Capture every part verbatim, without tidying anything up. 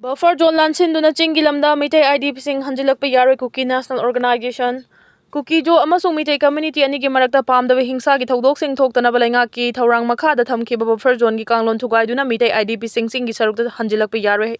Buffer zone ꯂꯥꯟꯁꯤꯟꯗꯨꯅ ꯆꯤꯡꯒꯤ ꯂꯝꯗ ꯃꯤꯇꯩ IDPꯁꯤꯡ ꯍꯟꯖꯤꯜꯂꯛꯄ ꯌꯥꯔꯣꯏ꯫ Kuki National Organization, ꯀꯨꯀꯤꯖꯣ ꯑꯃꯁꯨꯡ ꯃꯤꯇꯩ community ꯑꯅꯤꯒꯤ ꯃꯔꯛꯇ ꯄꯥꯝꯗꯕ ꯍꯤꯡꯁꯥꯒꯤ ꯊꯧꯗꯣꯛꯁꯤꯡ ꯊꯣꯛꯇꯅꯕ ꯂꯩꯉꯥꯛꯀꯤ ꯊꯧꯔꯥꯡ ꯃꯈꯥꯗ ꯊꯝꯈꯤꯕ buffer zoneꯒꯤ ꯀꯥꯡꯂꯣꯟ ꯊꯨꯒꯥꯏꯗꯨꯅ ꯃꯤꯇꯩ IDPꯁꯤꯡ ꯆꯤꯡꯒꯤ ꯁꯔꯨꯛꯇ ꯍꯟꯖꯤꯜꯂꯛꯄ ꯌꯥꯔꯣꯏ꯫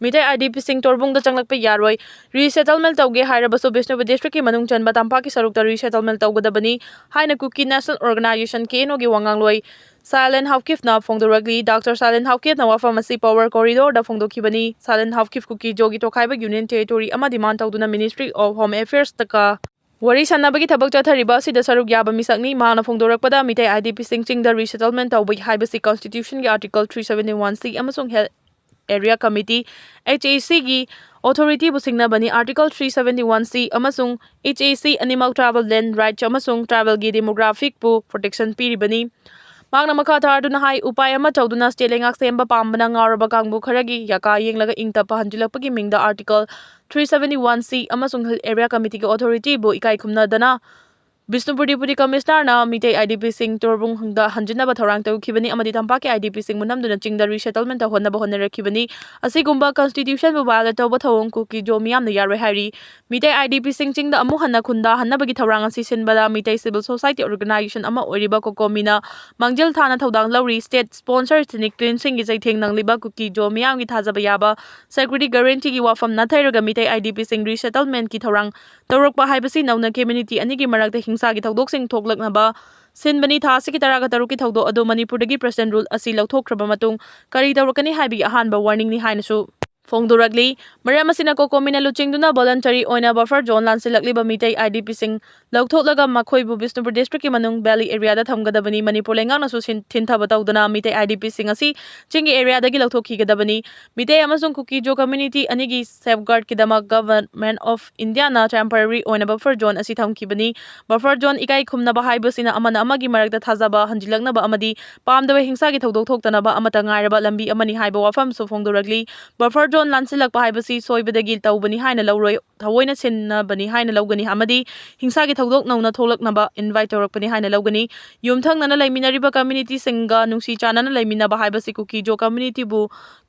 ꯃꯤꯇꯩ IDPꯁꯤꯡ ꯇꯣꯔꯕꯨꯡꯗ ꯆꯪꯂꯛꯄ ꯌꯥꯔꯣꯏ꯫ Resettlement ꯇꯧꯒꯦ ꯍꯥꯏꯔꯕꯁꯨ ꯕꯤꯁꯅꯨꯄꯨꯔ districtꯀꯤ ꯃꯅꯨꯡ ꯆꯟꯕ ꯇꯝꯄꯥꯛꯀꯤ ꯁꯔꯨꯛꯇ resettlement ꯇꯧꯒꯗꯕꯅꯤ ꯍꯥꯏꯅ Kuki National Organization, KNOꯒꯤ ꯋꯥ ꯉꯥꯡꯂꯣꯏ ꯁꯥꯏꯂꯦꯟ ꯍꯥꯎꯀꯤꯞꯅ ꯐꯣꯡꯗꯣꯔꯛꯂꯤ꯫ ꯗꯥꯛꯇꯔ ꯁꯥꯏꯂꯦꯟ ꯍꯥꯎꯀꯤꯞꯅ ꯋꯥꯐꯝ ꯑꯁꯤ Power Corridorꯗ ꯐꯣꯡꯗꯣꯛꯈꯤꯕꯅꯤ꯫ Silent Haokip ꯀꯨꯀꯤꯖꯣꯒꯤ ꯇꯣꯈꯥꯏꯕ Union Territory ꯑꯃ demand ꯇꯧꯗꯨꯅ Ministry of Home Affairsꯇꯒ ꯋꯥꯔꯤ ꯁꯥꯟꯅꯕꯒꯤ ꯊꯕꯛ ꯆꯠꯊꯔꯤꯕ ꯑꯁꯤꯗ ꯁꯔꯨꯛ ꯌꯥꯕ ꯃꯤꯁꯛꯅꯤ꯫ ꯃꯍꯥꯛꯅ ꯐꯣꯡꯗꯣꯔꯛꯄꯗ, ꯃꯤꯇꯩ IDPꯁꯤꯡ ꯆꯤꯡꯗ resettlement ꯇꯧꯕ ꯍꯥꯏꯕꯁꯤ Constitutionꯒꯤ Article three seventy one C ꯑꯃꯁꯨꯡ Hill Area Committee, HACꯒꯤ authorityꯕꯨ ꯁꯤꯡꯅꯕꯅꯤ꯫ Article three seventy one C ꯑꯃꯁꯨꯡ HAC ꯑꯅꯤꯃꯛ tribal land rights ꯑꯃꯁꯨꯡ tribalꯒꯤ demographicꯄꯨ protection ꯄꯤꯔꯤꯕꯅꯤ꯫ ꯃꯍꯥꯛꯅ ꯃꯈꯥ ꯊꯥꯗꯨꯅ ꯍꯥꯏ, ꯎꯄꯥꯏ ꯑꯃ ꯇꯧꯗꯨꯅ state ꯂꯩꯉꯥꯛ ꯁꯦꯝꯕ ꯄꯥꯝꯕꯅ ꯉꯥꯎꯔꯕ ꯀꯥꯡꯕꯨ ꯈꯔꯒꯤ ꯌꯥꯀꯥ ꯌꯦꯡꯂꯒ ꯏꯪ ꯇꯞꯄ ꯍꯟꯖꯤꯜꯂꯛꯄꯒꯤ ꯃꯤꯡꯗ Article three seventy one C ꯑꯃꯁꯨꯡ Hill Area Committeeꯒꯤ authorityꯕꯨ ꯏꯀꯥꯏ ꯈꯨꯝꯅꯗꯅ ꯕꯤꯁꯅꯨꯄꯨꯔ Deputy Commissionerꯅ ꯃꯤꯇꯩ IDPꯁꯤꯡ ꯇꯣꯔꯕꯨꯡꯗ ꯍꯟꯖꯤꯟꯅꯕ ꯊꯧꯔꯥꯡ ꯇꯧꯈꯤꯕꯅꯤ ꯑꯃꯗꯤ ꯇꯝꯄꯥꯛꯀꯤ IDPꯁꯤꯡꯕꯨ ꯅꯝꯗꯨꯅ ꯆꯤꯡꯗ resettlement ꯇꯧꯍꯟꯅꯕ ꯍꯣꯠꯅꯔꯛꯈꯤꯕꯅꯤ꯫ ꯑꯁꯤꯒꯨꯝꯕ Constitutionꯕꯨ violate ꯇꯧꯕ ꯊꯧꯑꯣꯡ ꯀꯨꯀꯤꯖꯣ ꯃꯤꯌꯥꯝꯅ ꯌꯥꯔꯣꯏ ꯍꯥꯏꯔꯤ꯫ ꯃꯤꯇꯩ IDPꯁꯤꯡ ꯆꯤꯡꯗ ꯑꯃꯨꯛ ꯍꯟꯅ ꯈꯨꯟꯗꯥꯍꯟꯅꯕꯒꯤ ꯊꯧꯔꯥꯡ ꯑꯁꯤ ꯁꯤꯟꯕꯗ ꯃꯤꯇꯩ civil society organization ꯑꯃ ꯑꯣꯏꯔꯤꯕ COCOMIꯅ ꯃꯥꯡꯖꯤꯜ ꯊꯥꯅ ꯊꯧꯗꯥꯡ ꯂꯧꯔꯤ꯫ State sponsor ethnic cleansingꯒꯤ ꯆꯩꯊꯦꯡ ꯅꯪꯂꯤꯕ ꯀꯨꯀꯤꯖꯣ ꯃꯤꯌꯥꯝꯒꯤ ꯊꯥꯖꯕ ꯌꯥꯕ security guaranteeꯒꯤ ꯋꯥꯐꯝ ꯅꯥꯊꯩꯔꯒ ꯃꯤꯇꯩ IDPꯁꯤꯡ resettlementꯀꯤ ꯊꯧꯔꯥꯡ ꯇꯧꯔꯛꯄ ꯍꯥꯏꯕꯁꯤ ꯅꯧꯅ community ꯑꯅꯤꯒꯤ ꯃꯔꯛꯇ ꯍꯤꯡꯁꯥꯒꯤ ꯊꯧꯗꯣꯛꯁꯤꯡ ꯊꯣꯛꯂꯛꯅꯕ ꯁꯤꯟꯕꯅꯤ꯫ ꯊꯥ ꯑꯁꯤꯒꯤ ꯇꯔꯥꯒ ꯇꯔꯨꯛꯀꯤ ꯊꯧꯗꯣꯛ ꯑꯗꯨ ꯃꯅꯤꯄꯨꯔꯗꯒꯤ President Rule ꯑꯁꯤ ꯂꯧꯊꯣꯛꯈ꯭ꯔꯕ ꯃꯇꯨꯡ ꯀꯔꯤ ꯇꯧꯔꯛꯀꯅꯤ ꯍꯥꯏꯕꯒꯤ ꯑꯍꯥꯟꯕ warningꯅꯤ ꯍꯥꯏꯅꯁꯨ ꯐꯣꯡꯗꯣꯔꯛꯂꯤ꯫ ꯃꯔꯝ ꯑꯁꯤꯅ COCOMIꯅ ꯂꯨꯆꯤꯡꯗꯨꯅ voluntary ꯑꯣꯏꯅ buffer zone ꯂꯥꯟꯁꯤꯜꯂꯛꯂꯤꯕ ꯃꯤꯇꯩ IDPꯁꯤꯡ ꯂꯧꯊꯣꯛꯂꯒ ꯃꯈꯣꯏꯕꯨ ꯕꯤꯁꯅꯨꯄꯨꯔ districtꯀꯤ ꯃꯅꯨꯡ valley areaꯗ ꯊꯝꯒꯗꯕꯅꯤ꯫ ꯃꯅꯤꯄꯨꯔ ꯂꯩꯉꯥꯛꯅꯁꯨ ꯁꯤꯟ-, ꯊꯤꯟꯊꯕ ꯇꯧꯗꯅ ꯃꯤꯇꯩ IDPꯁꯤꯡ ꯑꯁꯤ ꯆꯤꯡꯒꯤ areaꯗꯒꯤ ꯂꯧꯊꯣꯛꯈꯤꯒꯗꯕꯅꯤ꯫ ꯃꯤꯇꯩ ꯑꯃꯁꯨꯡ ꯀꯨꯀꯤꯖꯣ community ꯑꯅꯤꯒꯤ safeguardꯀꯤꯗꯃꯛ Government of Indiaꯅ temporary ꯑꯣꯏꯅ buffer zone ꯑꯁꯤ ꯊꯝꯈꯤꯕꯅꯤ꯫ Buffer zone ꯏꯀꯥꯏ ꯈꯨꯝꯅꯕ ꯍꯥꯏꯕꯁꯤꯅ ꯑꯃꯅ ꯑꯃꯒꯤ ꯃꯔꯛꯇ ꯊꯥꯖꯕ ꯍꯟꯖꯤꯜꯂꯛꯅꯕ ꯑꯃꯗꯤ ꯄꯥꯝꯗꯕ ꯍꯤꯡꯁꯥꯒꯤ ꯊꯧꯗꯣꯛ ꯊꯣꯛꯇꯅꯕ ꯑꯃꯠꯇ ꯉꯥꯏꯔꯕ ꯂꯝꯕꯤ ꯑꯃꯅꯤ ꯍꯥꯏꯕ ꯋꯥꯐꯝꯁꯨ ꯐꯣꯡꯗꯣꯔꯛꯂꯤ꯫ Buffer zone ꯂꯥꯟꯁꯤꯜꯂꯛꯄ ꯍꯥꯏꯕꯁꯤ ꯁꯣꯏꯕꯗꯒꯤ ꯇꯧꯕꯅꯤ ꯍꯥꯏꯅ ꯂꯧꯔꯣꯏ, ꯊꯑꯣꯏꯅ ꯁꯤꯟꯅꯕꯅꯤ ꯍꯥꯏꯅ ꯂꯧꯒꯅꯤ ꯑꯃꯗꯤ ꯍꯤꯡꯁꯥꯒꯤ ꯊꯧꯗꯣꯛ ꯅꯧꯅ ꯊꯣꯛꯂꯛꯅꯕ invite ꯇꯧꯔꯛꯄꯅꯤ ꯍꯥꯏꯅ ꯂꯧꯒꯅꯤ꯫ ꯌꯨꯝꯊꯪꯅꯅ ꯂꯩꯃꯤꯟꯅꯔꯤꯕ communityꯁꯤꯡꯒ ꯅꯨꯡꯁꯤ ꯆꯥꯟꯅꯅ ꯂꯩꯃꯤꯟꯅꯕ ꯍꯥꯏꯕꯁꯤ ꯀꯨꯀꯤꯖꯣ communityꯕꯨ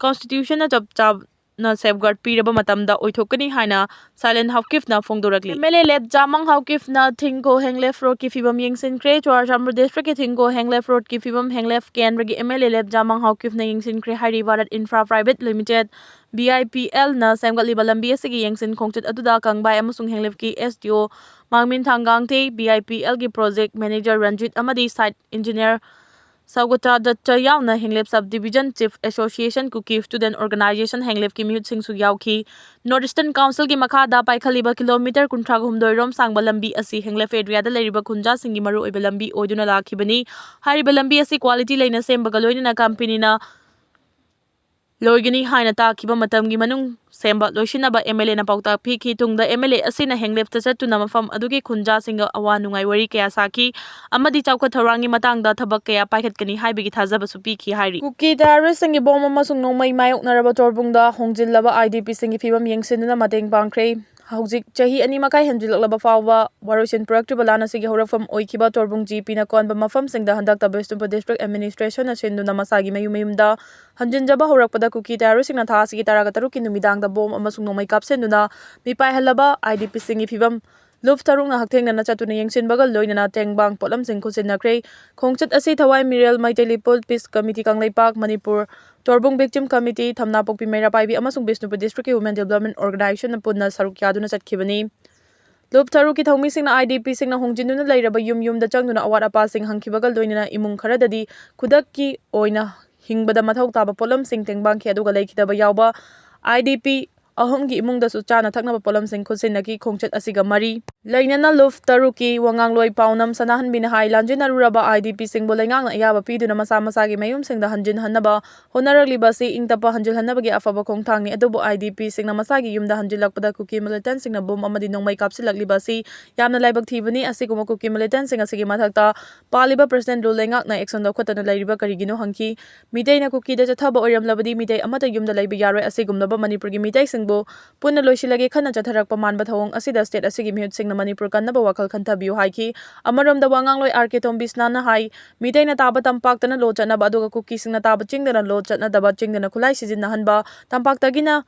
Constitutionꯅ ꯆꯞ ꯆꯥꯕ ꯅ safeguard ꯄꯤꯔꯕ ꯃꯇꯝꯗ ꯑꯣꯏꯊꯣꯛꯀꯅꯤ ꯍꯥꯏꯅ ꯁꯥꯏꯂꯦꯟ ꯍꯥꯎꯀꯤꯞꯅ ꯐꯣꯡꯗꯣꯔꯛꯂꯤ꯫ MLA ꯂꯦꯞ ꯖꯥꯃꯪ ꯍꯥꯎꯀꯤꯞꯅ ꯊꯤꯡꯒꯣ ꯍꯦꯡꯂꯦꯞ ꯔꯣꯗꯀꯤ ꯐꯤꯕꯝ ꯌꯦꯡꯁꯤꯟꯈ꯭ꯔꯦ꯫ ꯆꯨꯔꯥꯆꯥꯟꯄꯨꯔ ꯗꯤꯁꯇ꯭ꯔꯤꯛꯀꯤ ꯊꯤꯡꯒꯣ ꯍꯦꯡꯂꯦꯞ ꯔꯣꯗꯀꯤ ꯐꯤꯕꯝ ꯍꯦꯡꯂꯦꯞ ꯀꯦꯟꯗ꯭ꯔꯒꯤ MLA ꯂꯦꯞ ꯖꯥꯃꯪ ꯍꯥꯎꯀꯤꯞꯅ ꯌꯦꯡꯁꯤꯟꯈ꯭ꯔꯦ ꯍꯥꯏꯔꯤ꯫ Bharat infra private limited, BIPL, ꯅ ꯁꯦꯝꯒꯠꯂꯤꯕ ꯂꯝꯕꯤ ꯑꯁꯤꯒꯤ ꯌꯦꯡꯁꯤꯟ ꯈꯣꯡꯆꯠ ꯑꯗꯨꯗ ꯀꯪꯕꯥꯏ ꯑꯃꯁꯨꯡ ꯍꯦꯡꯂꯦꯞꯀꯤ SDO ꯃꯥꯡꯃꯤꯟ ꯊꯥꯡꯒꯥꯡꯊꯦ, BIPL ꯒꯤ project manager ꯔꯟꯖꯤꯠ ꯑꯃꯗꯤ site engineer ꯁꯧꯒꯇꯥ ꯗꯠꯇ ꯌꯥꯎꯅ ꯍꯦꯡꯂꯦꯞ Sub Division Chief Association, Kuki Student Organization ꯍꯦꯡꯂꯦꯞꯀꯤ ꯃꯤꯍꯨꯠꯁꯤꯡꯁꯨ ꯌꯥꯎꯈꯤ꯫ North Eastern Council ꯒꯤ ꯃꯈꯥꯗ ꯄꯥꯏꯈꯠꯂꯤꯕ ꯀꯤꯂꯣꯃꯤꯇꯔ ꯀꯨꯟꯊ꯭ꯔꯥ ꯍꯨꯝꯗꯣꯏ ꯔꯣꯝ ꯁꯥꯡꯕ ꯂꯝꯕꯤ ꯑꯁꯤ ꯍꯦꯡꯂꯦꯞ area ꯗ ꯂꯩꯔꯤꯕ ꯈꯨꯟꯖꯥꯁꯤꯡꯒꯤ ꯃꯔꯨꯑꯣꯏꯕ ꯂꯝꯕꯤ ꯑꯣꯏꯗꯨꯅ ꯂꯥꯛꯈꯤꯕꯅꯤ꯫ ꯍꯥꯏꯔꯤꯕ ꯂꯝꯕꯤ ꯑꯁꯤ quality ꯂꯩꯅ ꯁꯦꯝꯕꯒ ꯂꯣꯏꯅꯅ company ꯅ ꯂꯣꯏꯒꯅꯤ ꯍꯥꯏꯅ ꯇꯥꯈꯤꯕ ꯃꯇꯝꯒꯤ ꯃꯅꯨꯡ ꯁꯦꯝꯕ ꯂꯣꯏꯁꯤꯟꯅꯕ MLA ꯅ ꯄꯥꯎꯇꯥꯛ ꯄꯤꯈꯤ꯫ ꯇꯨꯡꯗ MLA ꯑꯁꯤꯅ ꯍꯦꯡꯂꯦꯞꯇ ꯆꯠꯇꯨꯅ ꯃꯐꯝ ꯑꯗꯨꯒꯤ ꯈꯨꯟꯖꯥꯁꯤꯡꯒ ꯑꯋꯥ ꯅꯨꯡꯉꯥꯏ ꯋꯥꯔꯤ ꯀꯌꯥ ꯁꯥꯈꯤ ꯑꯃꯗꯤ ꯆꯥꯎꯈꯠ ꯊꯧꯔꯥꯡꯒꯤ ꯃꯇꯥꯡꯗ ꯊꯕꯛ ꯀꯌꯥ ꯄꯥꯏꯈꯠꯀꯅꯤ ꯍꯥꯏꯕꯒꯤ ꯊꯥꯖꯕꯁꯨ ꯄꯤꯈꯤ ꯍꯥꯏꯔꯤ꯫ ꯀꯨꯀꯤ terrorist ꯁꯤꯡꯒꯤ bomb ꯑꯃꯁꯨꯡ ꯅꯣꯡꯃꯩ ꯃꯥꯌꯣꯛꯅꯔꯕ ꯇꯣꯔꯕꯨꯡꯗ ꯍꯣꯡꯖꯤꯜꯂꯕ IDP ꯁꯤꯡꯒꯤ ꯐꯤꯕꯝ ꯌꯦꯡꯁꯤꯟꯗꯨꯅ ꯃꯇꯦꯡ ꯄꯥꯡꯈ꯭ꯔꯦ꯫ ꯍꯧꯖꯤꯛ ꯆꯍꯤ ꯑꯅꯤ ꯃꯈꯥꯏ ꯍꯦꯟꯖꯤꯜꯂꯛꯂꯕ ꯐꯥꯎꯕ ꯋꯥꯔꯣꯏꯁꯤꯟ ꯄꯨꯔꯛꯇ꯭ꯔꯤꯕ ꯂꯥꯟ ꯑꯁꯤꯒꯤ ꯍꯧꯔꯛꯐꯝ ꯑꯣꯏꯈꯤꯕ ꯇꯣꯔꯕꯨꯡ GP ꯅ ꯀꯣꯟꯕ ꯃꯐꯝꯁꯤꯡꯗ ꯍꯟꯗꯛꯇ ꯕꯤꯁꯅꯨꯄꯨꯔ district administration ꯅ ꯁꯤꯟꯗꯨꯅ ꯃꯁꯥꯒꯤ ꯃꯌꯨꯝ ꯃꯌꯨꯝꯗ ꯍꯟꯖꯤꯟꯖꯕ ꯍꯧꯔꯛꯄꯗ ꯀꯨꯀꯤ terrorist ꯁꯤꯡꯅ ꯊꯥ ꯑꯁꯤꯒꯤ ꯇꯔꯥꯒ ꯇꯔꯨꯛꯀꯤ ꯅꯨꯃꯤꯗꯥꯡꯗ bomb ꯑꯃꯁꯨꯡ ꯅꯣꯡꯃꯩ ꯀꯥꯞꯁꯤꯟꯗꯨꯅ ꯃꯤꯄꯥꯏꯍꯜꯂꯕ IDP ꯁꯤꯡꯒꯤ ꯐꯤꯕꯝ ꯂꯨꯞ ꯇꯔꯨꯛꯅ ꯍꯛꯊꯦꯡꯅꯅ ꯆꯠꯇꯨꯅ ꯌꯦꯡꯁꯤꯟꯕꯒ ꯂꯣꯏꯅꯅ ꯇꯦꯡꯕꯥꯡ ꯄꯣꯠꯂꯝꯁꯤꯡ ꯈꯨꯠꯁꯤꯟꯅꯈ꯭ꯔꯦ꯫ ꯈꯣꯡꯆꯠ ꯑꯁꯤ ꯊꯋꯥꯏ ꯃꯤꯔꯦꯜ Meitei People Peace Committee Kangleipak, Manipur ꯇꯣꯔꯕꯨꯡ Victim Committee, ꯊꯝꯅꯥꯄꯣꯛꯄꯤ ꯃꯩꯔꯥ ꯄꯥꯏꯕꯤ ꯑꯃꯁꯨꯡ ꯕꯤꯁꯅꯨꯄꯨꯔ district ꯀꯤ Women Development Organization ꯅ ꯄꯨꯟꯅ ꯁꯔꯨꯛ ꯌꯥꯗꯨꯅ ꯆꯠꯈꯤꯕꯅꯤ꯫ ꯂꯨꯞ ꯇꯔꯨꯛꯀꯤ ꯊꯧꯃꯤꯁꯤꯡꯅ IDP ꯁꯤꯡꯅ ꯍꯣꯡꯖꯤꯟꯗꯨꯅ ꯂꯩꯔꯕ ꯌꯨꯝ ꯌꯨꯝꯗ ꯆꯪꯗꯨꯅ ꯑꯋꯥꯠ ꯑꯄꯥꯁꯤꯡ ꯍꯪꯈꯤꯕꯒ ꯂꯣꯏꯅꯅ ꯏꯃꯨꯡ ꯈꯔꯗꯗꯤ ꯈꯨꯗꯛꯀꯤ ꯑꯣꯏꯅ ꯍꯤꯡꯕꯗ ꯃꯊꯧ ꯇꯥꯕ ꯄꯣꯠꯂꯝꯁꯤꯡ ꯇꯦꯡꯕꯥꯡꯈꯤ, ꯑꯗꯨꯒ ꯂꯩꯈꯤꯗꯕ ꯌꯥꯎꯕ IDP ꯑꯍꯨꯝꯒꯤ ꯏꯃꯨꯡꯗꯁꯨ ꯆꯥꯅ ꯊꯛꯅꯕ ꯄꯣꯠꯂꯝꯁꯤꯡ ꯈꯨꯠꯁꯤꯟꯅꯈꯤ꯫ ꯈꯣꯡꯆꯠ ꯑꯁꯤꯒ ꯃꯔꯤ ꯂꯩꯅꯅ ꯂꯨꯞ ꯇꯔꯨꯛꯀꯤ ꯋꯥꯉꯥꯡꯂꯣꯏ ꯄꯥꯎꯅꯝ ꯁꯅꯥꯍꯟꯕꯤꯅ ꯍꯥꯏ, ꯂꯥꯟꯖꯦꯟꯅꯔꯨꯔꯕ IDP ꯁꯤꯡꯕꯨ ꯂꯩꯉꯥꯛꯅ ꯑꯌꯥꯕ ꯄꯤꯗꯨꯅ ꯃꯁꯥ ꯃꯁꯥꯒꯤ ꯃꯌꯨꯝꯁꯤꯡꯗ ꯍꯟꯖꯤꯟꯍꯟꯅꯕ ꯍꯣꯠꯅꯔꯛꯂꯤꯕ ꯑꯁꯤ ꯏꯪ ꯇꯞꯄ ꯍꯟꯖꯤꯜꯍꯟꯅꯕꯒꯤ ꯑꯐꯕ ꯈꯣꯡꯊꯥꯡꯅꯤ꯫ ꯑꯗꯨꯕꯨ IDP ꯁꯤꯡꯅ ꯃꯁꯥꯒꯤ ꯌꯨꯝꯗ ꯍꯟꯖꯤꯜꯂꯛꯄꯗ ꯀꯨꯀꯤ militant ꯁꯤꯡꯅ bomb ꯑꯃꯗꯤ ꯅꯣꯡꯃꯩ ꯀꯥꯞꯁꯤꯜꯂꯛꯂꯤꯕ ꯑꯁꯤ ꯌꯥꯝꯅ ꯂꯥꯏꯕꯛ ꯊꯤꯕꯅꯤ꯫ ꯑꯁꯤꯒꯨꯝꯕ ꯀꯨꯀꯤ militant ꯁꯤꯡ ꯑꯁꯤꯒꯤ ꯃꯊꯛꯇ ꯄꯥꯜꯂꯤꯕ President Rule ꯂꯩꯉꯥꯛꯅ action ꯂꯧꯈꯠꯇꯅ ꯂꯩꯔꯤꯕ ꯀꯔꯤꯒꯤꯅꯣ ꯍꯪꯈꯤ꯫ ꯃꯤꯇꯩꯅ ꯀꯨꯀꯤꯗ ꯆꯠꯊꯕ ꯑꯣꯏꯔꯝꯂꯕꯗꯤ ꯃꯤꯇꯩ ꯑꯃꯠꯇ ꯌꯨꯝꯗ ꯂꯩꯕ ꯌꯥꯔꯣꯏ꯫ ꯑꯁꯤꯒꯨꯝꯂꯕ ꯃꯅꯤꯄꯨꯔꯒꯤ ꯃꯤꯇꯩꯁꯤꯡꯕꯨ ꯄꯨꯟꯅ ꯂꯣꯏꯁꯤꯜꯂꯒꯦ ꯈꯟꯅ ꯆꯠꯊꯔꯛꯄ ꯃꯥꯟꯕ ꯊꯧꯑꯣꯡ ꯑꯁꯤꯗ state ꯑꯁꯤꯒꯤ ꯃꯤꯍꯨꯠꯁꯤꯡꯅ ꯃꯅꯤꯄꯨꯔ ꯀꯟꯅꯕ ꯋꯥꯈꯜ ꯈꯟꯊꯕꯤꯌꯨ ꯍꯥꯏꯈꯤ꯫ ꯑꯃꯔꯣꯝꯗ ꯋꯥ ꯉꯥꯡꯂꯣꯏ ꯑꯥꯔ ꯀꯦ ꯇꯣꯝꯕꯤꯁꯅꯥꯅ ꯍꯥꯏ, ꯃꯤꯇꯩꯅ ꯇꯥꯕ ꯇꯝꯄꯥꯛꯇꯅ ꯂꯣ ꯆꯠꯅꯕ, ꯑꯗꯨꯒ ꯀꯨꯀꯤꯁꯤꯡꯅ ꯇꯥꯕ ꯆꯤꯡꯗꯅ ꯂꯣ ꯆꯠꯅꯗꯕ, ꯆꯤꯡꯗꯅ ꯈꯨꯠꯂꯥꯏ ꯁꯤꯖꯤꯟꯅꯍꯟꯕ, ꯇꯝꯄꯥꯛꯇꯒꯤꯅ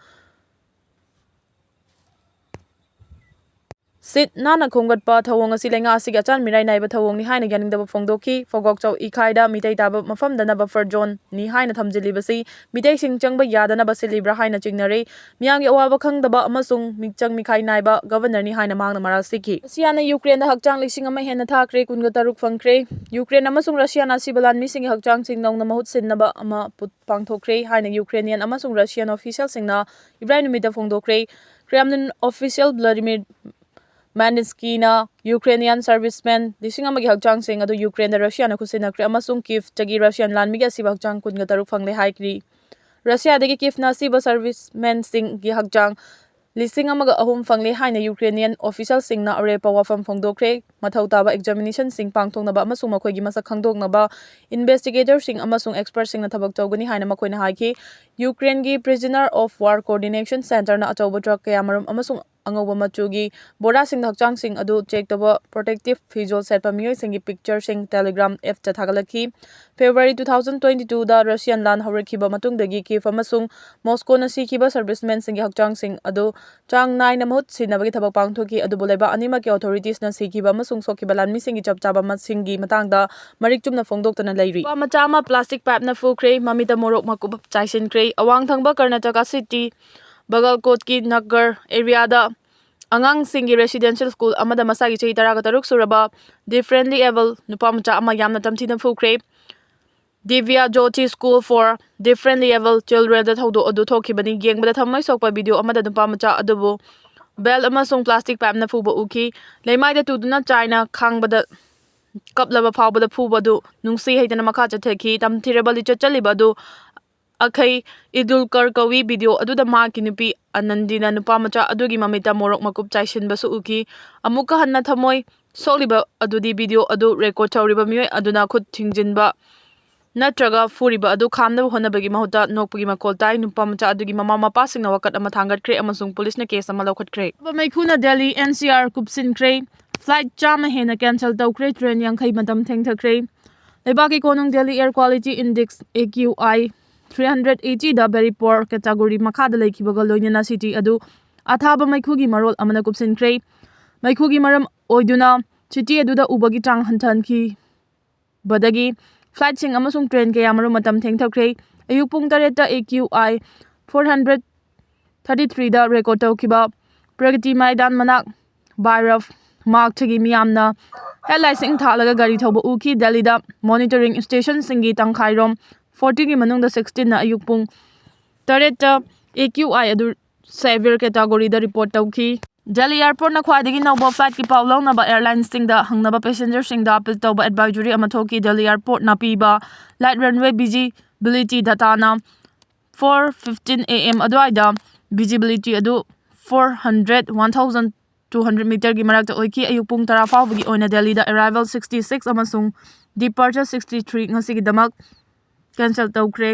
ꯁꯤꯠ ꯅꯥꯟꯅ ꯈꯣꯝꯒꯠꯄ ꯊꯧꯑꯣꯡ ꯑꯁꯤ ꯂꯩꯉꯥꯛ ꯑꯁꯤꯒꯤ ꯑꯆꯥꯟ ꯃꯤꯔꯥꯏ ꯅꯥꯏꯕ ꯊꯧꯑꯣꯡꯅꯤ ꯍꯥꯏꯅ ꯌꯥꯅꯤꯡꯗꯕ ꯐꯣꯡꯗꯣꯛꯈꯤ꯫ ꯐꯣꯒꯣꯛꯆꯧ ꯏꯈꯥꯏꯗ ꯃꯤꯇꯩ ꯇꯥꯕ ꯃꯐꯝꯗꯅ buffer zoneꯅꯤ ꯍꯥꯏꯅ ꯊꯝꯖꯤꯜꯂꯤꯕꯁꯤ ꯃꯤꯇꯩꯁꯤꯡ ꯆꯪꯕ ꯌꯥꯗꯅꯕ ꯁꯤꯜꯂꯤꯕ꯭ꯔꯥ ꯍꯥꯏꯅ ꯆꯤꯡꯅꯔꯤ꯫ ꯃꯤꯌꯥꯝꯒꯤ ꯑꯋꯥꯕ ꯈꯪꯗꯕ ꯑꯃꯁꯨꯡ ꯃꯤꯆꯪ ꯃꯤꯈꯥꯏ ꯅꯥꯏꯕ ꯒꯕꯔꯅꯔꯅꯤ ꯍꯥꯏꯅ ꯃꯍꯥꯛꯅ ꯃꯔꯥꯜ ꯁꯤꯈꯤ꯫ ꯔꯁꯤꯌꯥꯅ ꯌꯨꯀ꯭ꯔꯦꯟꯗ ꯍꯛꯆꯥꯡ ꯂꯤꯁꯤꯡ ꯑꯃ ꯍꯦꯟꯅ ꯊꯥꯈ꯭ꯔꯦ, ꯀꯨꯟꯒ ꯇꯔꯨꯛ ꯐꯪꯈ꯭ꯔꯦ꯫ ꯌꯨꯀ꯭ꯔꯦꯟ ꯑꯃꯁꯨꯡ ꯔꯁꯤꯌꯥꯅ ꯑꯁꯤꯕ ꯂꯥꯟꯃꯤꯁꯤꯡꯒꯤ ꯍꯛꯆꯥꯡꯁꯤꯡ ꯅꯧꯅ ꯃꯍꯨꯠ ꯁꯤꯟꯅꯕ ꯑꯃ ꯄꯨ-, ꯄꯥꯡꯊꯣꯛꯈ꯭ꯔꯦ ꯍꯥꯏꯅ ꯌꯨꯀ꯭ꯔꯦꯅꯤꯌꯟ ꯑꯃꯁꯨꯡ ꯔꯁꯤꯌꯥꯟ ꯑꯣꯐꯤꯁꯤꯌꯦꯜꯁꯤꯡꯅ ꯏꯕ꯭ꯔꯥꯏ ꯅꯨꯃꯤꯠꯇ ꯐꯣꯡꯗꯣꯛꯈ꯭ꯔꯦ꯫ ꯀ꯭ꯔꯦꯝꯂꯤꯟ ꯑꯣꯐꯤꯁꯤꯌꯦꯜ ꯕ꯭ꯂꯥꯗꯤꯃꯤꯔ ꯃꯦꯟꯗꯤꯟꯁꯀꯤꯅ ꯌꯨꯀ꯭ꯔꯦꯅꯤꯌꯥꯟ ꯁꯔꯚꯤꯁꯃꯦꯟ ꯂꯤꯁꯤꯡ ꯑꯃꯒꯤ ꯍꯛꯆꯥꯡꯁꯤꯡ ꯑꯗꯨ ꯌꯨꯀ꯭ꯔꯦꯟꯗ ꯔꯁꯤꯌꯥꯅ ꯈꯨꯠꯁꯤꯟꯅꯈ꯭ꯔꯦ ꯑꯃꯁꯨꯡ ꯀꯤꯐꯇꯒꯤ ꯔꯁꯤꯌꯥꯟ ꯂꯥꯟꯃꯤꯒꯤ ꯑꯁꯤꯕ ꯍꯛꯆꯥꯡ ꯀꯨꯟꯒ ꯇꯔꯨꯛ ꯐꯪꯂꯦ ꯍꯥꯏꯈ꯭ꯔꯤ꯫ ꯔꯁꯤꯌꯥꯗꯒꯤ ꯀꯤꯐꯅ ꯑꯁꯤꯕ ꯁꯔꯚꯤꯁꯃꯦꯟꯁꯤꯡꯒꯤ ꯍꯛꯆꯥꯡ ꯂꯤꯁꯤꯡ ꯑꯃꯒ ꯑꯍꯨꯝ ꯐꯪꯂꯦ ꯍꯥꯏꯅ ꯌꯨꯀ꯭ꯔꯦꯅꯤꯌꯟ ꯑꯣꯐꯤꯁꯤꯌꯦꯜꯁꯤꯡꯅ ꯑꯔꯦꯞꯄ ꯋꯥꯐꯝ ꯐꯣꯡꯗꯣꯛꯈ꯭ꯔꯦ꯫ ꯃꯊꯧ ꯇꯥꯕ ꯑꯦꯛꯖꯥꯃꯤꯅꯦꯁꯟꯁꯤꯡ ꯄꯥꯡꯊꯣꯛꯅꯕ ꯑꯃꯁꯨꯡ ꯃꯈꯣꯏꯒꯤ ꯃꯁꯛ ꯈꯪꯗꯣꯛꯅꯕ ꯏꯟꯚꯦꯁꯇꯤꯒꯦꯇꯔꯁꯤꯡ ꯑꯃꯁꯨꯡ ꯑꯦꯛꯁꯄꯔꯠꯁꯤꯡꯅ ꯊꯕꯛ ꯇꯧꯒꯅꯤ ꯍꯥꯏꯅ ꯃꯈꯣꯏꯅ ꯍꯥꯏꯈꯤ꯫ ꯌꯨꯀ꯭ꯔꯦꯟꯒꯤ Prisoner of War Coordination Centreꯅ ꯑꯆꯧꯕ ꯇ꯭ꯔꯛ ꯀꯌꯥꯃꯔꯨꯝ ꯑꯃꯁꯨꯡ ꯑꯉꯧꯕ ꯃꯆꯨꯒꯤ ꯕꯣꯔꯥꯁꯤꯡꯗ ꯍꯛꯆꯥꯡꯁꯤꯡ ꯑꯗꯨ ꯆꯦꯛ ꯇꯧꯕ ꯄ꯭ꯔꯣꯇꯦꯛꯇꯤꯚ ꯐꯤꯖꯣꯜ ꯁꯦꯠꯄ ꯃꯤꯑꯣꯏꯁꯤꯡꯒꯤ ꯄꯤꯛꯆꯔꯁꯤꯡ Telegram appꯇ ꯊꯥꯒꯠꯂꯛꯈꯤ꯫ February two thousand twenty twoꯗ ꯔꯁꯤꯌꯥꯟ ꯂꯥꯟ ꯍꯧꯔꯛꯈꯤꯕ ꯃꯇꯨꯡꯗꯒꯤ ꯀꯤꯐ ꯑꯃꯁꯨꯡ ꯃꯣꯁꯀꯣꯅ ꯁꯤꯈꯤꯕ ꯁꯔꯚꯤꯁꯃꯦꯟꯁꯤꯡꯒꯤ ꯍꯛꯆꯥꯡꯁꯤꯡ ꯑꯗꯨ ꯆꯥꯡ ꯅꯥꯏꯅ ꯃꯍꯨꯠ ꯁꯤꯟꯅꯕꯒꯤ ꯊꯕꯛ ꯄꯥꯡꯊꯣꯛꯈꯤ, ꯑꯗꯨꯕꯨ ꯂꯩꯕꯥꯛ ꯑꯅꯤꯃꯛꯀꯤ ꯑꯣꯊꯣꯔꯤꯇꯤꯁꯅ ꯁꯤꯈꯤꯕ ꯑꯃꯁꯨꯡ ꯁꯣꯛꯈꯤꯕ ꯂꯥꯟꯃꯤꯁꯤꯡꯒꯤ ꯆꯞ ꯆꯥꯕ ꯃꯁꯤꯡꯒꯤ ꯃꯇꯥꯡꯗ ꯃꯔꯤꯛ ꯆꯨꯝꯅ ꯐꯣꯡꯗꯣꯛꯇꯅ ꯂꯩꯔꯤ꯫ ꯅꯨꯄꯥ ꯃꯆꯥ ꯑꯃ ꯄ꯭ꯂꯥꯁꯇꯤꯛ ꯄꯥꯏꯞꯅ ꯐꯨꯈ꯭ꯔꯦ, ꯃꯃꯤꯠꯇ ꯃꯣꯔꯣꯛ ꯃꯀꯨꯞ ꯆꯥꯏꯁꯤꯟꯈ꯭ꯔꯦ꯫ ꯑꯋꯥꯡ ꯊꯪꯕ ꯀꯔꯅꯥꯇꯀꯥ ꯁꯤꯇꯤ ꯕꯒꯜꯀꯣꯠꯀꯤ ꯅꯒꯔ ꯑꯦꯔꯤꯌꯥꯗ ꯑꯉꯥꯡꯁꯤꯡꯒꯤ ꯔꯦꯁꯤꯗꯦꯟꯁꯤꯌꯦꯜ ꯁ꯭ꯀꯨꯜ ꯑꯃꯗ ꯃꯁꯥꯒꯤ ꯆꯍꯤ ꯇꯔꯥꯒ ꯇꯔꯨꯛ ꯁꯨꯔꯕ differently abled ꯅꯨꯄꯥ ꯃꯆꯥ ꯑꯃ ꯌꯥꯝꯅ ꯇꯝꯊꯤꯅ ꯐꯨꯈ꯭ꯔꯦ꯫ Divya Jyoti School for Differently Abled Childrenꯗ ꯊꯧꯗꯣꯛ ꯑꯗꯨ ꯊꯣꯛꯈꯤꯕꯅꯤ꯫ ꯌꯦꯡꯕꯗ ꯊꯃꯣꯏ ꯁꯣꯛꯄ ꯚꯤꯗꯤꯑꯣ ꯑꯃꯗ ꯅꯨꯄꯥ ꯃꯆꯥ ꯑꯗꯨꯕꯨ ꯕꯦꯜ ꯑꯃꯁꯨꯡ ꯄ꯭ꯂꯥꯁꯇꯤꯛ ꯄꯥꯏꯞꯅ ꯐꯨꯕ ꯎꯈꯤ꯫ ꯂꯩꯃꯥꯏꯗ ꯇꯨꯗꯨꯅ ꯆꯥꯏꯅ ꯈꯥꯡꯕꯗ ꯀꯞꯂꯕ ꯐꯥꯎꯕꯗ ꯐꯨꯕ ꯑꯗꯨ ꯅꯨꯡꯁꯤ ꯍꯩꯇꯅ ꯃꯈꯥ ꯆꯠꯊꯈꯤ꯫ ꯇꯝꯊꯤꯔꯕ ꯂꯤꯆꯠ ꯆꯠꯂꯤꯕ ꯑꯗꯨ ꯑꯈꯩ ꯏꯗꯨꯜꯀꯔ ꯀꯧꯏ꯫ ꯚꯤꯗꯤꯑꯣ ꯑꯗꯨꯗ ꯃꯍꯥꯛꯀꯤ ꯅꯨꯄꯤ ꯑꯅꯟꯗꯤꯅ ꯅꯨꯄꯥ ꯃꯆꯥ ꯑꯗꯨꯒꯤ ꯃꯃꯤꯠꯇ ꯃꯣꯔꯣꯛ ꯃꯀꯨꯞ ꯆꯥꯏꯁꯤꯟꯕꯁꯨ ꯎꯈꯤ꯫ ꯑꯃꯨꯛꯀ ꯍꯟꯅ ꯊꯃꯣꯏ ꯁꯣꯛꯂꯤꯕ ꯑꯗꯨꯗꯤ ꯚꯤꯗꯤꯑꯣ ꯑꯗꯨ ꯔꯦꯀꯣꯔꯗ ꯇꯧꯔꯤꯕ ꯃꯤꯑꯣꯏ ꯑꯗꯨꯅ ꯈꯨꯠ ꯊꯤꯡꯖꯤꯟꯕ ꯅꯠꯇ꯭ꯔꯒ ꯐꯨꯔꯤꯕ ꯑꯗꯨ ꯈꯥꯝꯅꯕ ꯍꯣꯠꯅꯕꯒꯤ ꯃꯍꯨꯠꯇ ꯅꯣꯛꯄꯒꯤ ꯃꯈꯣꯜ ꯇꯥꯏ꯫ ꯅꯨꯄꯥ ꯃꯆꯥ ꯑꯗꯨꯒꯤ ꯃꯃꯥ ꯃꯄꯥꯁꯤꯡꯅ ꯋꯥꯀꯠ ꯑꯃ ꯊꯥꯡꯒꯠꯈ꯭ꯔꯦ ꯑꯃꯁꯨꯡ ꯄꯨꯂꯤꯁꯅ ꯀꯦꯁ ꯑꯃ ꯂꯧꯈꯠꯈ꯭ꯔꯦ꯫ ꯃꯩꯈꯨꯅ ꯗꯦꯜꯂꯤ N C R ꯀꯨꯞꯁꯤꯟꯈ꯭ꯔꯦ꯫ ꯐ꯭ꯂꯥꯏꯠ ꯆꯥꯝꯃ ꯍꯦꯟꯅ ꯀꯦꯟꯁꯦꯜ ꯇꯧꯈ꯭ꯔꯦ꯫ ꯇ꯭ꯔꯦꯟ ꯌꯥꯡꯈꯩ ꯃꯇꯝ ꯊꯦꯡꯊꯈ꯭ꯔꯦ꯫ ꯂꯩꯕꯥꯛꯀꯤ ꯀꯣꯅꯨꯡ Delhi Air Quality Index, A Q I, three hundred eighty the very poor category ꯃꯈꯥꯗ ꯂꯩꯈꯤꯕꯒ ꯂꯣꯏꯅꯅ ꯁꯤꯇꯤ ꯑꯗꯨ ꯑꯊꯥꯕ ꯃꯩꯈꯨꯒꯤ ꯃꯔꯣꯜ ꯑꯃꯅ ꯀꯨꯞꯁꯤꯟꯈ꯭ꯔꯦ꯫ ꯃꯩꯈꯨꯒꯤ ꯃꯔꯝ ꯑꯣꯏꯗꯨꯅ ꯁꯤꯇꯤ ꯑꯗꯨꯗ ꯎꯕꯒꯤ ꯆꯥꯡ ꯍꯟꯊꯍꯟꯈꯤꯕꯗꯒꯤ ꯐ꯭ꯂꯥꯏꯠꯁꯤꯡ ꯑꯃꯁꯨꯡ ꯇ꯭ꯔꯦꯟ ꯀꯌꯥꯃꯔꯨꯝ ꯃꯇꯝ ꯊꯦꯡꯊꯈ꯭ꯔꯦ꯫ ꯑꯌꯨꯛ ꯄꯨꯡ ꯇꯔꯦꯠꯇ A Q I four hundred thirty three the record ꯇꯧꯈꯤꯕ ꯄ꯭ꯔꯒꯇꯤ ꯃꯥꯏꯗꯥꯟ ꯃꯅꯥꯛ ꯕꯥꯏꯔꯐ ꯃꯥꯔꯛꯇꯒꯤ ꯃꯤꯌꯥꯝꯅ ꯍꯦꯗꯂꯥꯏꯠꯁꯤꯡ ꯊꯥꯜꯂꯒ ꯒꯥꯔꯤ ꯊꯧꯕ ꯎꯈꯤ꯫ ꯗꯦꯜꯂꯤꯗ ꯃꯣꯅꯤꯇꯔꯤꯡ ꯁ꯭ꯇꯦꯁꯟꯁꯤꯡꯒꯤ ꯇꯪꯈꯥꯏꯔꯣꯝ forty ꯒꯤ ꯃꯅꯨꯡꯗ sixteen ꯅ ꯑꯌꯨꯛ ꯄꯨꯡ ꯇꯔꯦꯠꯇ A Q I ꯑꯗꯨ severe category ꯗ ꯔꯤꯄꯣꯔꯠ ꯇꯧꯈꯤ꯫ ꯗꯦꯜꯂꯤ ꯑꯦꯌꯔꯄꯣꯔꯠꯅ ꯈ꯭ꯋꯥꯏꯗꯒꯤ ꯅꯧꯕ ꯐ꯭ꯂꯥꯏꯠꯀꯤ ꯄꯥꯎ ꯂꯧꯅꯕ ꯑꯦꯌꯔꯂꯥꯏꯟꯁꯤꯡꯗ ꯍꯪꯅꯕ ꯄꯦꯁꯦꯟꯖꯔꯁꯤꯡꯗ ꯑꯄꯤꯜ ꯇꯧꯕ ꯑꯦꯗꯚꯥꯏꯖꯔꯤ ꯑꯃ ꯊꯣꯛꯈꯤ꯫ ꯗꯦꯜꯂꯤ ꯑꯦꯌꯔꯄꯣꯔꯠꯅ ꯄꯤꯕ light runway visibility data ꯅ four fifteen A M ꯑꯗꯨꯋꯥꯏꯗ visibility ꯑꯗꯨ four hundred, one thousand two hundred meter ꯒꯤ ꯃꯔꯛꯇ ꯑꯣꯏꯈꯤ꯫ ꯑꯌꯨꯛ ꯄꯨꯡ ꯇꯔꯥ ꯐꯥꯎꯕꯒꯤ ꯑꯣꯏꯅ ꯗꯦꯜꯂꯤꯗ arrival sixty six ꯑꯃꯁꯨꯡ departure sixty three ꯉꯁꯤꯒꯤꯗꯃꯛ ꯀꯦꯟꯁꯦꯜ ꯇꯧꯈ꯭ꯔꯦ꯫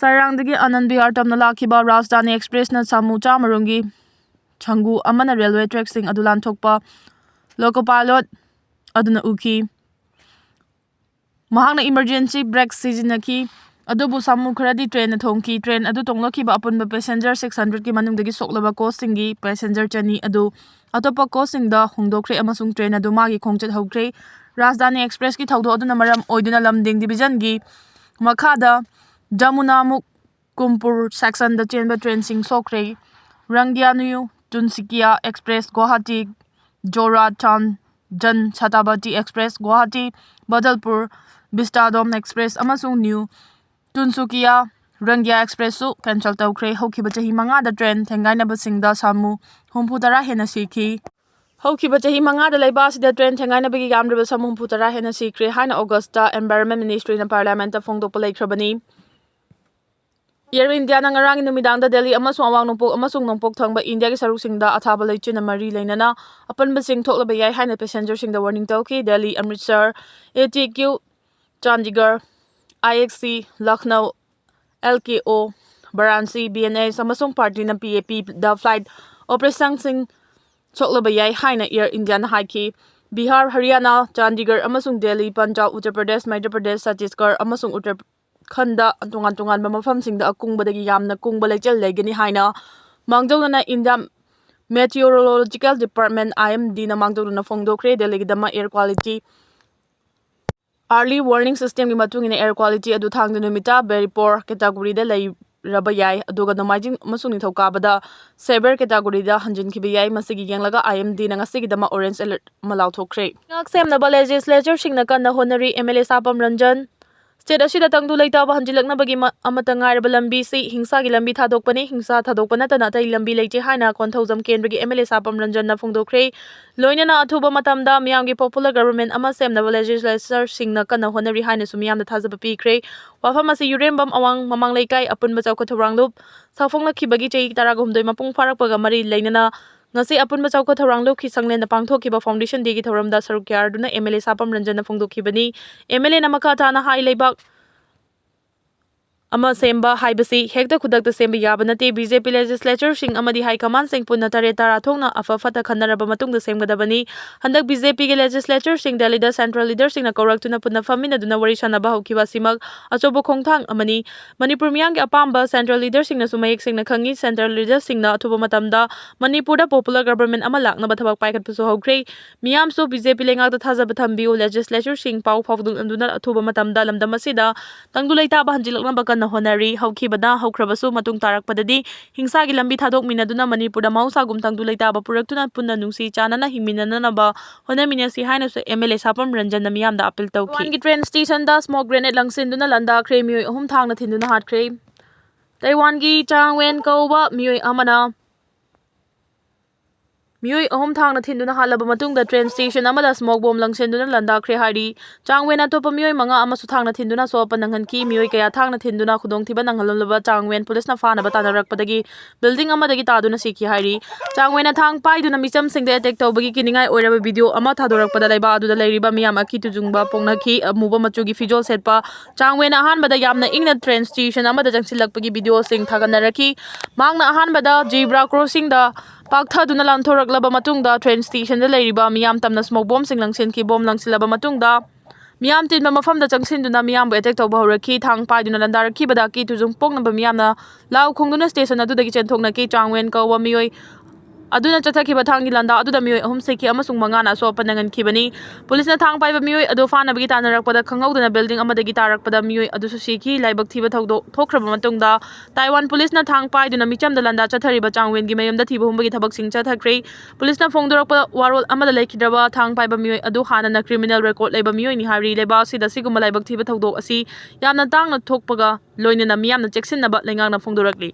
ꯁꯥꯏꯔꯥꯡꯗꯒꯤ ꯑꯅꯟꯗ ꯕꯤꯍꯥꯔ ꯇꯝꯅ ꯂꯥꯛꯈꯤꯕ ꯔꯥꯖꯙꯥꯅꯤ ꯑꯦꯛꯁꯄ꯭ꯔꯦꯁꯅ ꯁꯥꯃꯨ ꯆꯥꯝꯃꯔꯣꯝꯒꯤ ꯁꯪꯒꯨ ꯑꯃꯅ ꯔꯦꯜꯋꯦ ꯇ꯭ꯔꯦꯛꯁꯤꯡ ꯑꯗꯨ ꯂꯥꯟꯊꯣꯛꯄ ꯂꯣꯀꯣ ꯄꯥꯏꯂꯣꯠ ꯑꯗꯨꯅ ꯎꯈꯤ꯫ ꯃꯍꯥꯛꯅ emergency brake ꯁꯤꯖꯤꯟꯅꯈꯤ, ꯑꯗꯨꯕꯨ ꯁꯥꯃꯨ ꯈꯔꯗꯤ ꯇ꯭ꯔꯦꯟꯅ ꯊꯣꯝꯈꯤ꯫ ꯇ꯭ꯔꯦꯟ ꯑꯗꯨ ꯇꯣꯡꯂꯛꯈꯤꯕ ꯑꯄꯨꯟꯕ ꯄꯦꯁꯦꯟꯖꯔ six hundred ꯀꯤ ꯃꯅꯨꯡꯗꯒꯤ ꯁꯣꯛꯂꯕ ꯀꯣꯆꯁꯤꯡꯒꯤ ꯄꯦꯁꯦꯟꯖꯔ ꯆꯅꯤ ꯑꯗꯨ ꯑꯇꯣꯞꯄ ꯀꯣꯆꯁꯤꯡꯗ ꯍꯣꯡꯗꯣꯛꯈ꯭ꯔꯦ ꯑꯃꯁꯨꯡ ꯇ꯭ꯔꯦꯟ ꯑꯗꯨ ꯃꯥꯒꯤ ꯈꯣꯡꯆꯠ ꯍꯧꯈ꯭ꯔꯦ꯫ ꯔꯥꯖꯙꯥꯅꯤ ꯑꯦꯛꯁꯄ꯭ꯔꯦꯁꯀꯤ ꯊꯧꯗꯣꯛ ꯑꯗꯨꯅ ꯃꯔꯝ ꯑꯣꯏꯗꯨꯅ ꯂꯝꯗꯤꯡ ꯗꯤꯕꯤꯖꯟꯒꯤ ꯃꯈꯥꯗ ꯖꯃꯨꯅꯥꯃꯨꯈ ꯀꯨꯝꯄꯨꯔ ꯁꯦꯛꯁꯟꯗ ꯆꯦꯟꯕ ꯇ꯭ꯔꯦꯟꯁꯤꯡ ꯁꯣꯛꯈ꯭ꯔꯦ꯫ ꯔꯪꯒ꯭ꯌꯥ ꯅ꯭ꯌꯨ ꯇꯨꯟꯁꯤꯀꯤꯌꯥ ꯑꯦꯛꯁꯄ꯭ꯔꯦꯁ ꯒꯨꯋꯥꯍꯥꯇꯤ ꯖꯣꯔꯥꯠ ꯆꯥꯟ ꯖꯟ ꯁꯇꯥꯕꯇꯤ ꯑꯦꯛꯁꯄ꯭ꯔꯦꯁ ꯒꯨꯋꯥꯍꯥꯇꯤ ꯕꯗꯜꯄꯨꯔ ꯕꯤꯁꯇꯥꯗꯣꯝ ꯑꯦꯛꯁꯄ꯭ꯔꯦꯁ ꯑꯃꯁꯨꯡ ꯅ꯭ꯌꯨ ꯇꯨꯟꯁꯨꯀꯤꯌꯥ ꯔꯪꯒ꯭ꯌꯥ ꯑꯦꯛꯁꯄ꯭ꯔꯦꯁꯁꯨ ꯀꯦꯟꯁꯦꯜ ꯇꯧꯈ꯭ꯔꯦ꯫ ꯍꯧꯈꯤꯕ ꯆꯍꯤ ꯃꯉꯥꯗ ꯇ꯭ꯔꯦꯟ ꯊꯦꯡꯒꯥꯏꯅꯕꯁꯤꯡꯗ ꯁꯥꯃꯨ ꯍꯨꯝꯐꯨ ꯇꯔꯥ ꯍꯦꯟꯅ ꯁꯤꯈꯤ꯫ ꯍꯧꯈꯤꯕ ꯆꯍꯤ ꯃꯉꯥꯗ ꯂꯩꯕꯥꯛ ꯑꯁꯤꯗ ꯇ꯭ꯔꯦꯟ ꯊꯦꯡꯒꯥꯏꯅꯕꯒꯤ ꯌꯥꯝꯗ꯭ꯔꯕ ꯁꯥꯃꯨ ꯍꯨꯝꯐꯨ ꯇꯔꯥ ꯍꯦꯟꯅ ꯁꯤꯈ꯭ꯔꯦ ꯍꯥꯏꯅ ꯑꯣꯒꯁꯇ Environment Ministry ꯅ Parliament ꯇ ꯐꯣꯡꯗꯣꯛꯄ ꯂꯩꯈ꯭ꯔꯕꯅꯤ꯫ Air India ꯅ ꯉꯔꯥꯡꯒꯤ ꯅꯨꯃꯤꯗꯥꯡꯗ ꯗꯦꯜꯂꯤ ꯑꯃꯁꯨꯡ ꯑꯋꯥꯡ ꯅꯣꯡꯄꯣꯛ ꯑꯃꯁꯨꯡ ꯅꯣꯡꯄꯣꯛ ꯊꯪꯕ ꯏꯟꯗꯤꯌꯥꯒꯤ ꯁꯔꯨꯛꯁꯤꯡꯗ ꯑꯊꯥꯕ ꯂꯩꯆꯤꯟꯅ ꯃꯔꯤ ꯂꯩꯅꯅ ꯑꯄꯟꯕꯁꯤꯡ ꯊꯣꯛꯂꯕ ꯌꯥꯏ ꯍꯥꯏꯅ ꯄꯦꯁꯦꯟꯖꯔꯁꯤꯡꯗ ꯋꯥꯔꯅꯤꯡ ꯇꯧꯈꯤ꯫ Delhi, Amritsar, A T Q, Chandigarh, I X C, Lucknow, L K O, Varanasi, B N S ꯑꯃꯁꯨꯡ partyꯅ P A Pꯗ flight operationꯁꯤꯡ ꯁꯣꯛꯂꯕ ꯌꯥꯏ ꯍꯥꯏꯅ Air Indiaꯅ ꯍꯥꯏꯈꯤ꯫ ꯕꯤꯍꯥꯔ, ꯍꯔꯤꯌꯥꯅꯥ, ꯆꯥꯟꯗꯤꯒꯔ ꯑꯃꯁꯨꯡ ꯗꯦꯜꯂꯤ, ꯄꯟꯖꯥꯕ, ꯎꯠꯇꯔ ꯄ꯭ꯔꯗꯦꯁ, ꯃꯩꯙ꯭ꯌ ꯄ꯭ꯔꯗꯦꯁ, ꯆꯇꯤꯁꯒꯔ ꯑꯃꯁꯨꯡ ꯎꯠꯇꯔ ꯈꯟꯗ ꯇꯣꯉꯥꯟ ꯇꯣꯉꯥꯟꯕ ꯃꯐꯝꯁꯤꯡꯗ ꯑꯀꯨꯡꯕꯗꯒꯤ ꯌꯥꯝꯅ ꯀꯨꯡꯕ ꯂꯩꯆꯦꯜ ꯂꯩꯒꯅꯤ ꯍꯥꯏꯅ ꯃꯥꯡꯖꯧꯅꯅ India Meteorological Department, I M Dꯅ ꯃꯥꯡꯖꯧꯅꯅ ꯐꯣꯡꯗꯣꯛꯈ꯭ꯔꯦ꯫ ꯗꯦꯜꯂꯤꯒꯤꯗꯃꯛ air quality early warning systemꯒꯤ ꯃꯇꯨꯡ ꯏꯟꯅ air quality ꯑꯗꯨ ꯊꯥꯡꯖ ꯅꯨꯃꯤꯠꯇ very poor categoryꯗ ꯂꯩꯔꯕ ꯌꯥꯏ, ꯑꯗꯨꯒ ꯅꯣꯡꯃꯥꯏꯖꯤꯡ ꯑꯃꯁꯨꯡ ꯅꯤꯡꯊꯧꯀꯥꯕꯗ severe categoryꯗ ꯍꯟꯖꯤꯟꯈꯤꯕ ꯌꯥꯏ꯫ ꯃꯁꯤꯒꯤ ꯌꯦꯡꯂꯒ I M Dꯅ ꯉꯁꯤꯒꯤꯗꯃꯛ orange alert ꯑꯃ ꯂꯥꯎꯊꯣꯛꯈ꯭ꯔꯦ꯫ ꯉꯥꯛ ꯁꯦꯝꯅꯕ legislatureꯁꯤꯡꯅ ꯀꯟꯅ ꯍꯣꯠꯅꯔꯤ꯫ M L A ꯁꯥꯄꯝ Ranjan. State ꯑꯁꯤꯗ ꯇꯪꯗꯨ ꯂꯩꯇꯥꯕ ꯍꯟꯖꯤꯜꯂꯛꯅꯕꯒꯤ ꯃ-, ꯑꯃꯠꯇ ꯉꯥꯏꯔꯕ ꯂꯝꯕꯤꯁꯤ ꯍꯤꯡꯁꯥꯒꯤ ꯂꯝꯕꯤ ꯊꯥꯗꯣꯛꯄꯅꯤ꯫ ꯍꯤꯡꯁꯥ ꯊꯥꯗꯣꯛꯄ ꯅꯠꯇꯅ ꯑꯇꯩ ꯂꯝꯕꯤ ꯂꯩꯇꯦ ꯍꯥꯏꯅ ꯀꯣꯟꯊꯧꯖꯝ ꯀꯦꯟꯗ꯭ꯔꯒꯤ M L A ꯁꯥꯄꯝ ꯔꯟꯖꯟꯅ ꯐꯣꯡꯗꯣꯛꯈ꯭ꯔꯦ꯫ ꯂꯣꯏꯅꯅ ꯑꯊꯨꯕ ꯃꯇꯝꯗ ꯃꯤꯌꯥꯝꯒꯤ popular government ꯑꯃ ꯁꯦꯝꯅꯕ legislatureꯁꯤꯡꯅ ꯀꯟꯅ ꯍꯣꯠꯅꯔꯤ ꯍꯥꯏꯅꯁꯨ ꯃꯤꯌꯥꯝꯗ ꯊꯥꯖꯕ ꯄꯤꯈ꯭ꯔꯦ꯫ ꯋꯥꯐꯝ ꯑꯁꯤ ꯌꯨꯔꯦꯝꯕꯝ ꯑꯋꯥꯡ ꯃꯃꯥꯡ ꯂꯩꯀꯥꯏ ꯑꯄꯨꯟꯕ ꯆꯥꯎꯈꯠ ꯊꯧꯔꯥꯡꯂꯨꯞ ꯁꯥꯐꯣꯡꯂꯛꯈꯤꯕꯒꯤ ꯆꯍꯤ ꯇꯔꯥꯒ ꯍꯨꯝꯗꯣꯏ ꯃꯄꯨꯡ ꯐꯥꯔꯛꯄꯒ ꯃꯔꯤ ꯂꯩꯅꯅ ꯉꯁꯤ ꯑꯄꯨꯟꯕ ꯆꯥꯎꯈꯠ ꯊꯧꯔꯥꯡꯂꯨꯞꯀꯤ ꯁꯪꯂꯦꯟꯗ ꯄꯥꯡꯊꯣꯛꯈꯤꯕ Foundation Dayꯒꯤ ꯊꯧꯔꯝꯗ ꯁꯔꯨꯛ ꯌꯥꯔꯗꯨꯅ M L A ꯁꯥꯄꯝ ꯔꯟꯖꯟꯅ ꯐꯣꯡꯗꯣꯛꯈꯤꯕꯅꯤ꯫ M L Aꯅ ꯃꯈꯥ ꯇꯥꯅ ꯍꯥꯏ, ꯂꯩꯕꯥꯛ ꯑꯃ ꯁꯦꯝꯕ ꯍꯥꯏꯕꯁꯤ ꯍꯦꯛꯇ ꯈꯨꯗꯛꯇ ꯁꯦꯝꯕ ꯌꯥꯕ ꯅꯠꯇꯦ꯫ B J P legislatureꯁꯤꯡ ꯑꯃꯗꯤ high commandꯁꯤꯡ ꯄꯨꯟꯅ ꯇꯔꯦꯠ ꯇꯔꯥ ꯊꯣꯛꯅ ꯑꯐ ꯐꯠꯇ ꯈꯟꯅꯔꯕ ꯃꯇꯨꯡꯗ ꯁꯦꯝꯒꯗꯕꯅꯤ꯫ ꯍꯟꯗꯛ B J Pꯒꯤ legislatureꯁꯤꯡ ꯗꯦꯜꯂꯤꯗ central leaderꯁꯤꯡꯅ ꯀꯧꯔꯛꯇꯨꯅ ꯄꯨꯟꯅ ꯐꯝꯃꯤꯟꯅꯗꯨꯅ ꯋꯥꯔꯤ ꯁꯥꯅꯕ ꯍꯧꯈꯤꯕ ꯑꯁꯤꯃꯛ ꯑꯆꯧꯕ ꯈꯣꯡꯊꯥꯡ ꯑꯃꯅꯤ꯫ ꯃꯅꯤꯄꯨꯔ ꯃꯤꯌꯥꯝꯒꯤ ꯑꯄꯥꯝꯕ central leaderꯁꯤꯡꯅꯁꯨ ꯃꯌꯦꯛ ꯁꯦꯡꯅ ꯈꯪꯏ꯫ Central leaderꯁꯤꯡꯅ ꯑꯊꯨꯕ ꯃꯇꯝꯗ ꯃꯅꯤꯄꯨꯔꯗ popular government ꯑꯃ ꯂꯥꯛꯅꯕ ꯊꯕꯛ ꯄꯥꯏꯈꯠꯄꯁꯨ ꯍꯧꯈ꯭ꯔꯦ꯫ ꯃꯤꯌꯥꯝꯁꯨ B J P ꯂꯩꯉꯥꯛꯇ ꯊꯥꯖꯕ ꯊꯝꯕꯤꯌꯨ꯫ Legislatureꯁꯤꯡ ꯄꯥꯎ ꯐꯥꯎꯗꯣꯛꯅꯗꯨꯅ ꯑꯊꯨꯕ ꯃꯇꯝꯗ ꯂꯝꯗꯝ ꯑꯁꯤꯗ ꯇꯪꯗꯨ ꯂꯩꯇꯥꯕ ꯍꯟꯖꯤꯜꯂꯛꯅꯕ ꯀꯟꯅ ꯍꯣꯠꯅꯔꯤ꯫ ꯍꯧꯈꯤꯕꯅ ꯍꯧꯈ꯭ꯔꯕꯁꯨ ꯃꯇꯨꯡ ꯇꯥꯔꯛꯄꯗꯗꯤ ꯍꯤꯡꯁꯥꯒꯤ ꯂꯝꯕꯤ ꯊꯥꯗꯣꯛꯃꯤꯟꯅꯗꯨꯅ ꯃꯅꯤꯄꯨꯔꯗ ꯃꯍꯧꯁꯥꯒꯨꯝ ꯇꯪꯗꯨ ꯂꯩꯇꯥꯕ ꯄꯨꯔꯛꯇꯨꯅ ꯄꯨꯟꯅ ꯅꯨꯡꯁꯤ ꯆꯥꯟꯅꯅ ꯍꯤꯡꯃꯤꯟꯅꯅꯕ ꯍꯣꯠꯅꯃꯤꯟꯅꯁꯤ ꯍꯥꯏꯅꯁꯨ M L A ꯁꯥꯄꯝ ꯔꯟꯖꯟꯅ ꯃꯤꯌꯥꯝꯗ appeal ꯇꯧꯈꯤ꯫ ꯋꯥꯟꯒꯤ train stationꯗ smoke grenade ꯂꯪꯁꯤꯟꯗꯨꯅ ꯂꯥꯟꯗꯥꯈ꯭ꯔꯦ꯫ ꯃꯤꯑꯣꯏ ꯑꯍꯨꯝ ꯊꯥꯡꯅ ꯊꯤꯟꯗꯨꯅ ꯍꯥꯠꯈ꯭ꯔꯦ꯫ ꯇꯥꯏꯋꯥꯟꯒꯤ ꯆꯥꯡ ꯋꯦꯟ ꯀꯧꯕ ꯃꯤꯑꯣꯏ ꯑꯃꯅ ꯃꯤꯑꯣꯏ ꯑꯍꯨꯝ ꯊꯥꯡꯅ ꯊꯤꯟꯗꯨꯅ ꯍꯥꯠꯂꯕ ꯃꯇꯨꯡꯗ train station ꯑꯃꯗ smoke bomb ꯂꯪꯁꯤꯟꯗꯨꯅ ꯂꯥꯟꯗꯥꯈ꯭ꯔꯦ ꯍꯥꯏꯔꯤ꯫ ꯆꯥꯡ ꯋꯦꯟ ꯑꯇꯣꯞꯄ ꯃꯤꯑꯣꯏ ꯃꯉꯥ ꯑꯃꯁꯨ ꯊꯥꯡꯅ ꯊꯤꯟꯗꯨꯅ ꯑꯁꯣꯛ ꯑꯄꯟ ꯅꯪꯍꯟꯈꯤ꯫ ꯃꯤꯑꯣꯏ ꯀꯌꯥ ꯊꯥꯡꯅ ꯊꯤꯟꯗꯨꯅ ꯈꯨꯗꯣꯡꯊꯤꯕ ꯅꯪꯍꯜꯂꯝꯂꯕ ꯆꯥꯡ ꯋꯦꯟ ꯄꯨꯂꯤꯁꯅ ꯐꯥꯅꯕ ꯇꯥꯟꯅꯔꯛꯄꯗꯒꯤ building ꯑꯃꯗꯒꯤ ꯇꯥꯗꯨꯅ ꯁꯤꯈꯤ ꯍꯥꯏꯔꯤ꯫ ꯆꯥꯡ ꯋꯦꯟꯅ ꯊꯥꯡ ꯄꯥꯏꯗꯨꯅ ꯃꯤꯆꯝꯁꯤꯡꯗ attack ꯇꯧꯕꯒꯤ ꯀꯤꯅꯤꯡꯉꯥꯏ ꯑꯣꯏꯔꯕ video ꯑꯃ ꯊꯥꯗꯣꯔꯛꯄꯗ ꯂꯩꯕꯥꯛ ꯑꯗꯨꯗ ꯂꯩꯔꯤꯕ ꯃꯤꯌꯥꯝ ꯑꯀꯤ ꯇꯨꯖꯨꯡꯕ ꯄꯣꯛꯅꯈꯤ꯫ ꯑꯃꯨꯕ ꯃꯆꯨꯒꯤ ꯐꯤꯖꯣꯜ ꯁꯦꯠꯄ ꯆꯥꯡ ꯋꯦꯟꯅ ꯑꯍꯥꯟꯕꯗ ꯌꯥꯝꯅ ꯏꯪꯅ train station ꯑꯃꯗ ꯆꯪꯁꯤꯜꯂꯛꯄꯒꯤ videoꯁꯤꯡ ꯊꯥꯒꯠꯅꯔꯛꯈꯤ꯫ ꯃꯍꯥꯛꯅ ꯑꯍꯥꯟꯕꯗ zebra crossingꯗ ꯄꯥꯛꯊꯗꯨꯅ ꯂꯥꯟꯊꯣꯔꯛꯂꯕ ꯃꯇꯨꯡꯗ train stationꯗ ꯂꯩꯔꯤꯕ ꯃꯤꯌꯥꯝ ꯇꯝꯅ smoke bombꯁꯤꯡ ꯂꯪꯁꯤꯟꯈꯤ꯫ Bomb ꯂꯪꯁꯤꯜꯂꯕ ꯃꯇꯨꯡꯗ ꯃꯤꯌꯥꯝ ꯇꯤꯟꯕ ꯃꯐꯝꯗ ꯆꯪꯁꯤꯟꯗꯨꯅ ꯃꯤꯌꯥꯝꯕꯨ attack ꯇꯧꯕ ꯍꯧꯔꯛꯈꯤ꯫ ꯊꯥꯡ ꯄꯥꯏꯗꯨꯅ ꯂꯥꯟꯗꯥꯔꯛꯈꯤꯕꯗ ꯑꯀꯤ ꯇꯨꯖꯨꯡ ꯄꯣꯛꯅꯕ ꯃꯤꯌꯥꯝꯅ ꯂꯥꯎ ꯈꯣꯡꯗꯨꯅ station ꯑꯗꯨꯗꯒꯤ ꯆꯦꯟꯊꯣꯛꯅꯈꯤ꯫ ꯆꯥꯡ ꯋꯦꯟ ꯀꯧꯕ ꯃꯤꯑꯣꯏ ꯑꯗꯨꯅ ꯆꯠꯊꯈꯤꯕ ꯊꯥꯡꯒꯤ ꯂꯥꯟꯗꯥ ꯑꯗꯨꯗ ꯃꯤꯑꯣꯏ ꯑꯍꯨꯝ ꯁꯤꯈꯤ ꯑꯃꯁꯨꯡ ꯃꯉꯥꯅ ꯑꯁꯣꯛ ꯑꯄꯟ ꯅꯪꯍꯟꯈꯤꯕꯅꯤ꯫ ꯄꯨꯂꯤꯁꯅ ꯊꯥꯡ ꯄꯥꯏꯕ ꯃꯤꯑꯣꯏ ꯑꯗꯨ ꯐꯥꯅꯕꯒꯤ ꯇꯥꯟꯅꯔꯛꯄꯗ ꯈꯪꯍꯧꯗꯅ building ꯑꯃꯗꯒꯤ ꯇꯥꯔꯛꯄꯗ ꯃꯤꯑꯣꯏ ꯑꯗꯨꯁꯨ ꯁꯤꯈꯤ꯫ ꯂꯥꯏꯕꯛ ꯊꯤꯕ ꯊꯧꯗꯣꯛ ꯊꯣꯛꯈ꯭ꯔꯕ ꯃꯇꯨꯡꯗ ꯇꯥꯏꯋꯥꯟ ꯄꯨꯂꯤꯁꯅ ꯊꯥꯡ ꯄꯥꯏꯗꯨꯅ ꯃꯤꯆꯝꯗ ꯂꯥꯟꯗꯥ ꯆꯠꯊꯔꯤꯕ ꯆꯥꯡ ꯋꯦꯟꯒꯤ ꯃꯌꯨꯝꯗ ꯊꯤꯕ ꯍꯨꯝꯕꯒꯤ ꯊꯕꯛꯁꯤꯡ ꯆꯠꯊꯈ꯭ꯔꯦ꯫ ꯄꯨꯂꯤꯁꯅ ꯐꯣꯡꯗꯣꯔꯛꯄ ꯋꯥꯔꯣꯜ ꯑꯃꯗ ꯂꯩꯈꯤꯗ꯭ꯔꯕ ꯊꯥꯡ ꯄꯥꯏꯕ ꯃꯤꯑꯣꯏ ꯑꯗꯨ ꯍꯥꯟꯅꯅ criminal record ꯂꯩꯕ ꯃꯤꯑꯣꯏꯅꯤ ꯍꯥꯏꯔꯤ꯫ ꯂꯩꯕꯥꯛ ꯑꯁꯤꯗ ꯁꯤꯒꯨꯝꯕ ꯂꯥꯏꯕꯛ ꯊꯤꯕ ꯊꯧꯗꯣꯛ ꯑꯁꯤ ꯌꯥꯝꯅ ꯇꯥꯡꯅ ꯊꯣꯛꯄꯒ ꯂꯣꯏꯅꯅ ꯃꯤꯌꯥꯝꯅ ꯆꯦꯛꯁꯤꯟꯅꯕ ꯂꯩꯉꯥꯛꯅ ꯐꯣꯡꯗꯣꯔꯛꯂꯤ꯫